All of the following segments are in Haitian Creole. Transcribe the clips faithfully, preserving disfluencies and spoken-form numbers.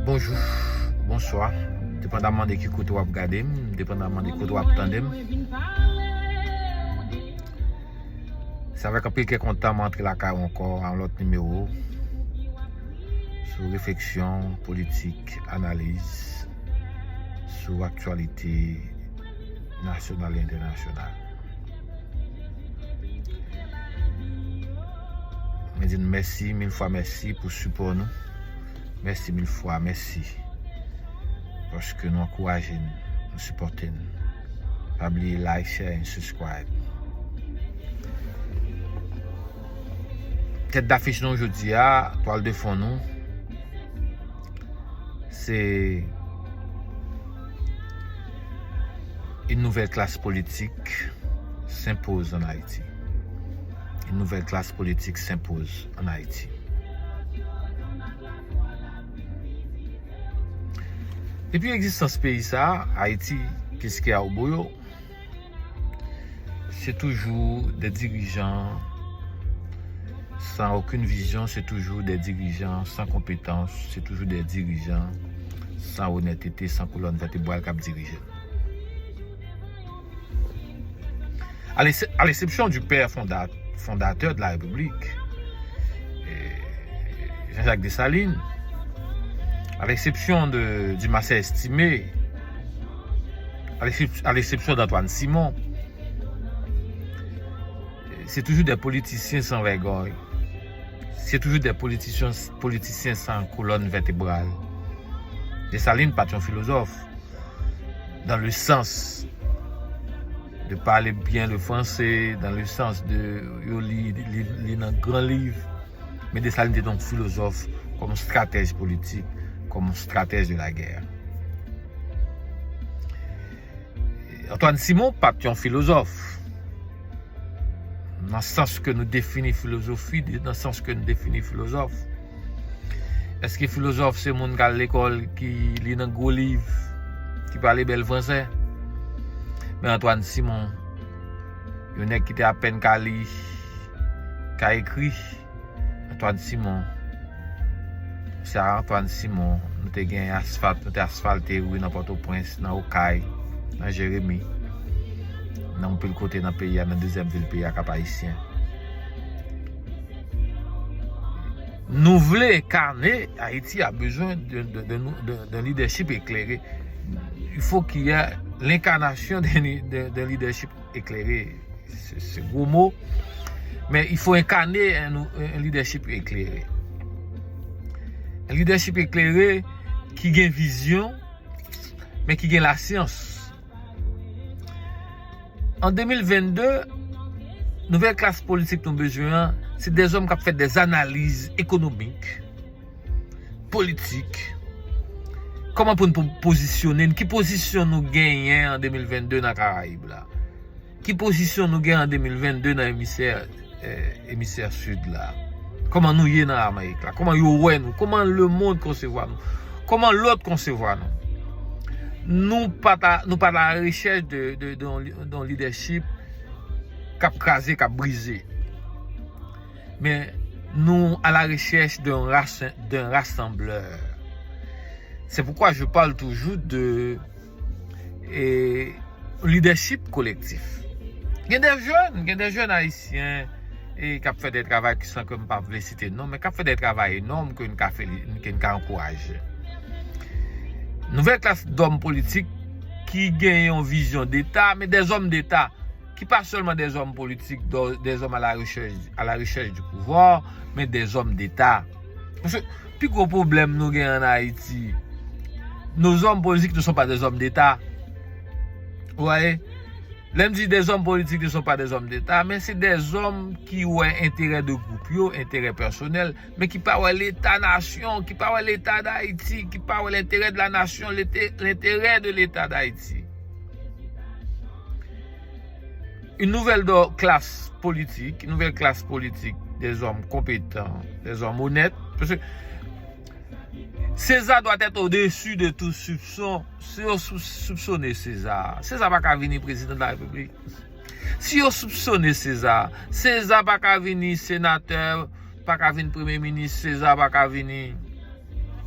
Bonjou, bonswa, depandaman de ki kote w ap gade m, depandaman de kote w ap tande m. Se avèk anpil kè kontan m antre lakay ou ankò a yon lòt nimewo sou refleksyon politik, analiz sou aktyalite nasyonal e entènasyonal. Mwen di n mèsi, mil fwa mèsi pou sipò nou. Mèsi mil fwa, mèsi. Paske nou ankouraje n, nou sipòte n. Pa bliye like, share and subscribe. Tèt dafich nou jodi a, twal de fon nou, se Une nouvelle classe politique s'impose en Haïti. Une nouvelle classe politique s'impose en Haïti. Depi egzistans peyi sa, Ayiti, Keske a Oboyo, se toujou de dirijan san okenn vizyon, se toujou de dirijan san konpetans, se toujou de dirijan san onètete, san kolòn vètebral k ap dirije. À l'ex-, à l'exception du père fonda-, fondateur de la République, euh, Jean-Jacques Dessalines, à l'exception de, du Massé Estimé, à l'excep-, à l'exception d'Antoine Simon, se toujou de politisyen san vègòy. Se toujou de politisyen, politisyen san kolòn vètebral. Desalin pa t yon filozòf dans le sens de parler bien le français, dans le sens de yo li, li, li nan gran liv. Men Desalin te yon filozòf kòm yon stratèj politik, kòm yon stratèj de la guerre. Antoine Simon pa t yon filozòf. Nan sans ke nou defini filozofi, nan sans ke nou defini filozòf. Èske filozòf se moun k al lekòl, ki li nan gwo liv, ki pale bèl fransè? Men Antoine Simon, yon nèg ki te apèn ka li, ka ekri, Antoine Simon. Se a Antoine Simon, nou te gen asfalt, nou te asfalte ri nan Pòtoprens, nan Okay, nan Jeremi, nan anpil kote nan peyi a, nan dezyèm vil peyi a, Kap Ayisyen. Nou vle, kane, Ayiti a bezwen de, de, de, de, de leadership éclairé. Il faut qu'il y ait l'incarnation d'un d'un- d'un leadership éclairé. Se, se gwo mo. Men il faut incarner un, un leadership éclairé. Un leadership éclairé ki gen vizyon, men ki gen lasyans. An de mil venn de, nouvèl klas politik nou bezwen an, se de zòm k ap fè de analiz ekonomik, politik. Kòman pou n po-, pozisyone n? Ki pozisyon nou genyen an de mil venn de nan Karayib la? Ki pozisyon nou gen an de mil venn de nan emisfè, eh, emisfè sid la? Kòman nou ye nan Amerik la? Kòman yo wè nou? Kòman lemonn konsevwa nou? Kòman lòt konsevwa nou? Nou pa ta, nou pa la rechèch de, de, de, de yon lidèchip k ap kraze, k ap brize. Men nou à la recherche d'un rass-, d'un rassembleur. C'est pourquoi je parle toujours de, eh, leadership collectif. Gen de jèn, gen de jèn ayisyen, eh, k ap fè de travay ki, san ke m pa vle site non, men k ap fè de travay enòm ke n ka feli-, ke n ka ankouraje. Nouvèl klas dòm politik ki gen yon vizyon deta, men de zòm deta, ki pa sèlman de zòm politik, de, de zòm à la recherche, à la recherche du pouvoir, men de zòm deta. Paske pi gwo pwoblèm nou gen an Ayiti, nos hommes politiques ne sont pas des hommes d'État. Ou wè? Lè m di des hommes politiques ne sont pas des hommes d'État, men se de zòm ki wè enterè de gwoup yo, enterè pèsonèl, men ki pa wè leta nasyon, ki pa wè leta Dayiti, ki pa wè l'intérêt de la nation, l'intérêt de l'État d'Haïti. Une nouvelle do-, classe politique, une nouvelle classe politique, des hommes compétents, des hommes honnêtes. Parce que César doit être au-dessus de tout soupçon. Si yo sou-, soupsone César, César pa ka vini prezidan de la République. Si yo soupsone César, César pa ka vini senatè, pa ka vin premye minis, César pa ka vini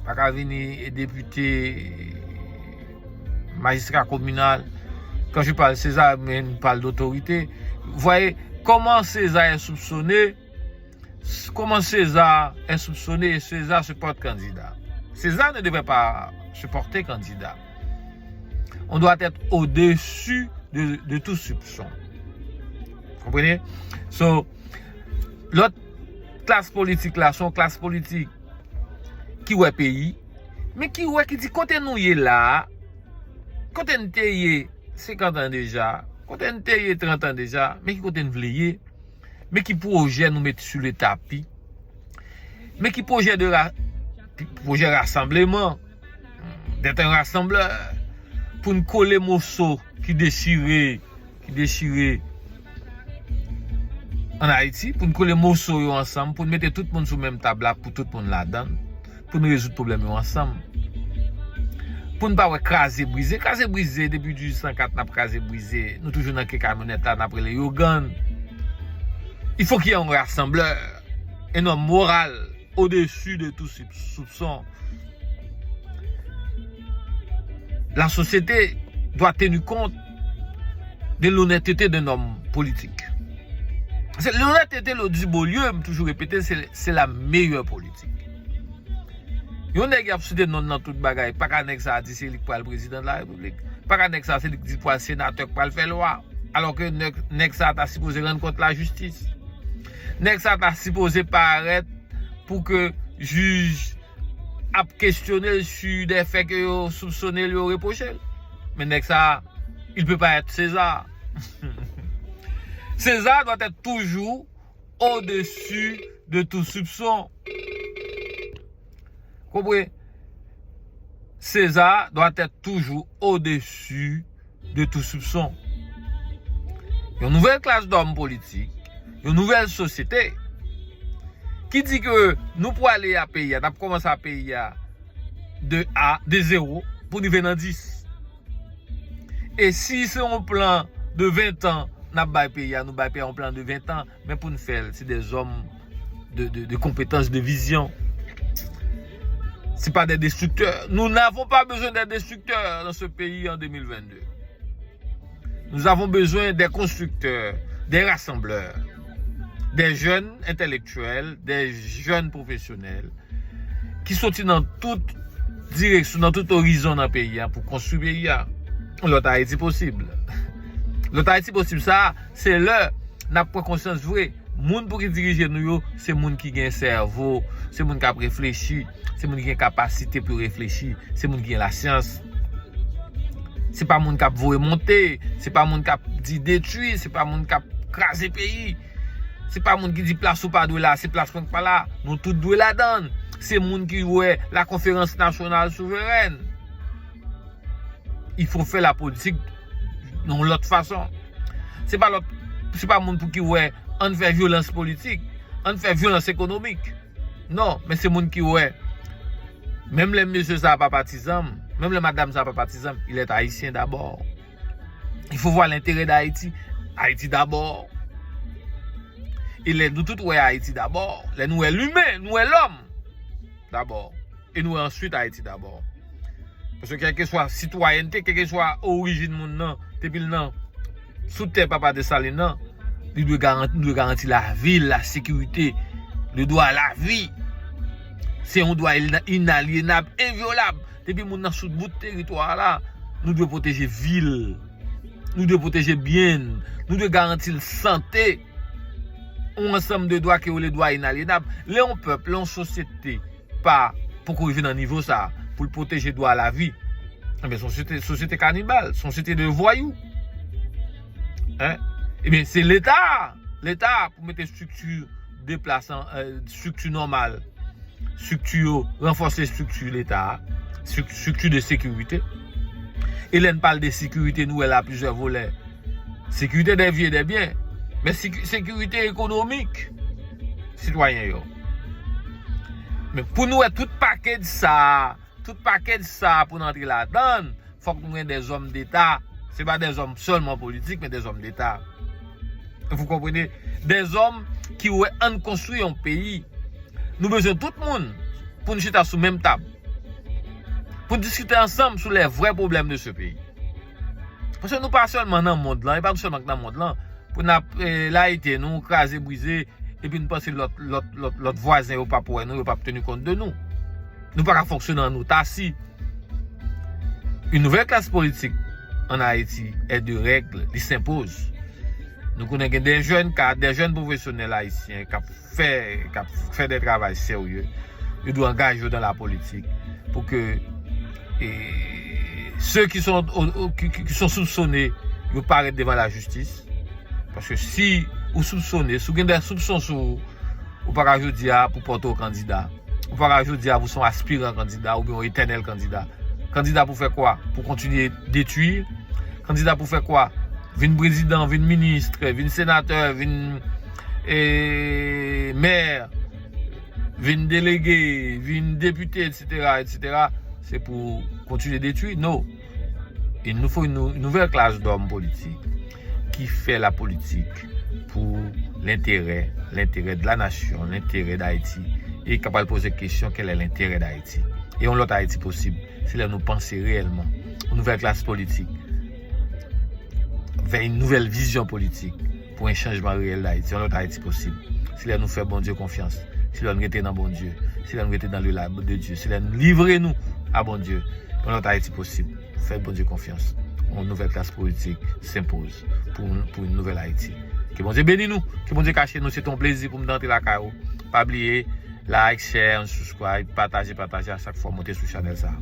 pa ka vini depite, majistra kominal. Quand je parle César, men m pale d'otorite. Vous voyez, comment César est soupçonné, comment César est soupçonné et César supporte candidat. César ne devrait pas supporter candidat. On doit être au-dessus de, de tout soupçon. Vous comprenez? So, lòt klas politik la, se yon klas politik ki wè peyi, men ki wè, ki di kote nou ye la, kote n te ye senkant an deja, kote n te ye trant an deja, men ki kote n vle ye, men ki pwojè nou met sou le tapi, men ki pwojè de ra-, pwojè rasanbleman, d'être un rassembleur, pou n kole moso ki dechire, ki dechire ann Ayiti, pou n kole moso yo ansanm, pou n mete tout moun sou menm tab la, pou tout moun ladan l, pou n rezoud pwoblèm yo ansanm. Pou n pa wè kraze brize. Kraze brize, depi dizuit san kat, n ap kraze brize. Nou toujou nan ke kamyonèt la, n ap rele yogann. Il faut qu'il y ait un rassembleur, un homme moral, au-dessus de tout soupçon. La société doit tenir compte de l'honnêteté d'un homme politique. Se, l'honnêteté, le du beau lieu, m toujou repete, se, se la meilleure politique. Yon nèg y ap site non nan tout bagay, pa ka nèg sa a di se li k pral prezidan de la repiblik. Pa ka nèg sa a se li k di pral senatè, k pral fè lwa. Alò ke nèg, nèg sa a ta sipoze rann kont lajistis. Nèg sa a ta sipoze parèt pou ke jij ap kestyone l sur des faits ke yo soupsone l, yo repwoche l. Men nèg sa a, il peut pas être César. César doit être toujours au-dessus de tout soupçon. Konprann? César doit être toujours au-dessus de tout soupçon. Yon nouvèl klas dòm politik, yon nouvèl sosyete ki di ke nou pwale a peyi a, n ap kòmanse a peyi a de a, de zewo, pou n rive nan dis. E si se yon plan de ven tan n ap bay peyi a, nou bay peyi a yon plan de ven tan, men pou n fè l, se des hommes de, de, de compétence, de vision. C'est pas des destructeurs. Nous n'avons pas besoin des destructeurs dans ce pays en deux mille vingt-deux. Nous avons besoin des constructeurs, des rassembleurs, des jeunes intellectuels, des jeunes professionnels ki soti nan tout direksyon, nan tout orizon nan peyi a pou konstwi peyi a. Yon lòt Ayiti posib. Lòt Ayiti posib sa a, se lè n ap pran konsyans vre. Moun pou ki dirije nou yo, se moun ki gen sèvo, se moun k ap reflechi, se moun ki gen kapasite pou yo reflechi, se moun ki gen lasyans. Se pa moun k ap voye monte, se pa moun k ap di detwi, se pa moun k ap kraze peyi. Se pa moun ki di plas ou pa dwe la, se plas mwen k pa la. Nou tout dwe ladan l. Se moun ki wè la konferans nasyonal souverèn. Il faut faire la politique yon lòt fason. Se pa lòt, se pa moun pou ki wè ann fè vyolans politik, ann fè vyolans ekonomik. Non, men se moun ki wè, menm lè mesye sa a pa patizan m, menm lè madanm sa a pa patizan m, il est haïtien d'abord. Il faut voir l'intérêt d'Haïti. Haïti d'abord. E lè nou tout wè Haïti d'abord, lè nou wè limen, nou wè lòm d'abord. E nou wè answit Haïti d'abord. Paske kèlkeswa sitwayènte, kèlkeswa orijin moun nan, depi l nan sou tè papa Desalin nan, li dwe garanti, nou dwe garanti lavi l, la sekirite, le dwa a lavi. Se yon dwa ina-, inalyenab, envyolab. Depi moun nan sou bout teritwa a la, nou dwe pwoteje vi l. Nou dwe pwoteje byen n. Nou dwe garanti l sante. Yon ansanm de dwa ke yo rele dwa inalyenab. Lè yon pèp, lè yon sosyete pa poko rive nan nivo sa a, pou l pwoteje dwa lavi, ebyen, se yon sosyete, sosyete kanibal, se yon sosyete de vwayou. Hein? Ebyen, se Leta, Leta pou mete estrikti deplasan, eh, estrikti nòmal, estrikti yo, ranfòse estrikti Leta a, estrik-, estrikti de sekirite. E lè n pale de sekirite, nou wè la plizyè volè. Sekirite dè vi e dè byen, men seki-, sekirite ekonomik sitwayen yo. Men pou nou wè tout pakèj sa a, tout pakèj sa a pou n antre ladan l, fòk nou gen dèzòm deta. Se pa dèzòm sèlman politik, men dèzòm deta. Vous comprenez? Dèzòm ki wè ann konstwi yon peyi. Nou bezwen tout moun pou n chita sou menm tab. Pou diskite ansanm sou les vrais problèmes de ce pays. Paske nou pa sèlman nan mond lan, e pa nou sèlman k nan mond lan, pou n ap eh, layite nou, kraze, brize, epi n panse lòt, lòt, lòt, lòt vwazen yo p ap wè nou, yo p ap teni kont de nou. Nou pa ka fonksyone an otasi. Une nouvelle classe politique en Haïti est de règle, li s'impose. Nou konnen gen de jèn ka, de jèn pwofesyonèl ayisyen k ap fè, k ap fè de travay serye. Yo dwe angaje yo dans la politique pour que eh, ceux qui sont, au- au- qui, qui- qui sont soupçonnés, yo parèt devan la justice. Paske si ou soupçonné, si ou gen de soupçons sou ou, ou pa ka jodi a pou pote w kandida. Ou pa ka jodi a pou se yon aspiran kandida oubyen yon etènèl kandida. Kandida pou fè kwa? Pou kontinye detwi? Kandida pou fè kwa? Vin prezidan, vin minis, vin senatè, vin eh, mè, vin delege, vin depite, et cetera, et cetera, se pou kontinye detwi? No. Il nous faut une, nou- une nouvelle classe d'hommes politiques qui fait la politique pour l'intérêt, l'intérêt de la nation, l'intérêt d'Haïti, e k ap al poze kesyon, quel est l'intérêt d'Haïti? E yon lòt Ayiti posib, se lè nou panse reyèlman, yon nouvèl klas politik, vers une nouvelle vision politique pour un changement réel d'Haïti, yon lòt Ayiti posib. Se lè nou fè Bondye konfyans, se lè nou rete nan Bondye, se lè nou rete dans le lab de Dieu, se lè nou livre nou a Bondye, yon lòt Ayiti posib. Fè Bondye konfyans. Yon nouvèl klas politik s'impose pour, pour une nouvelle Haïti. Ke Bondye beni nou, ke Bondye kache nou. Se te yon plezi pou m te antre lakay ou. Pa bliye, like, share, and subscribe, pataje, pataje a chak fwa w monte sou chanèl sa.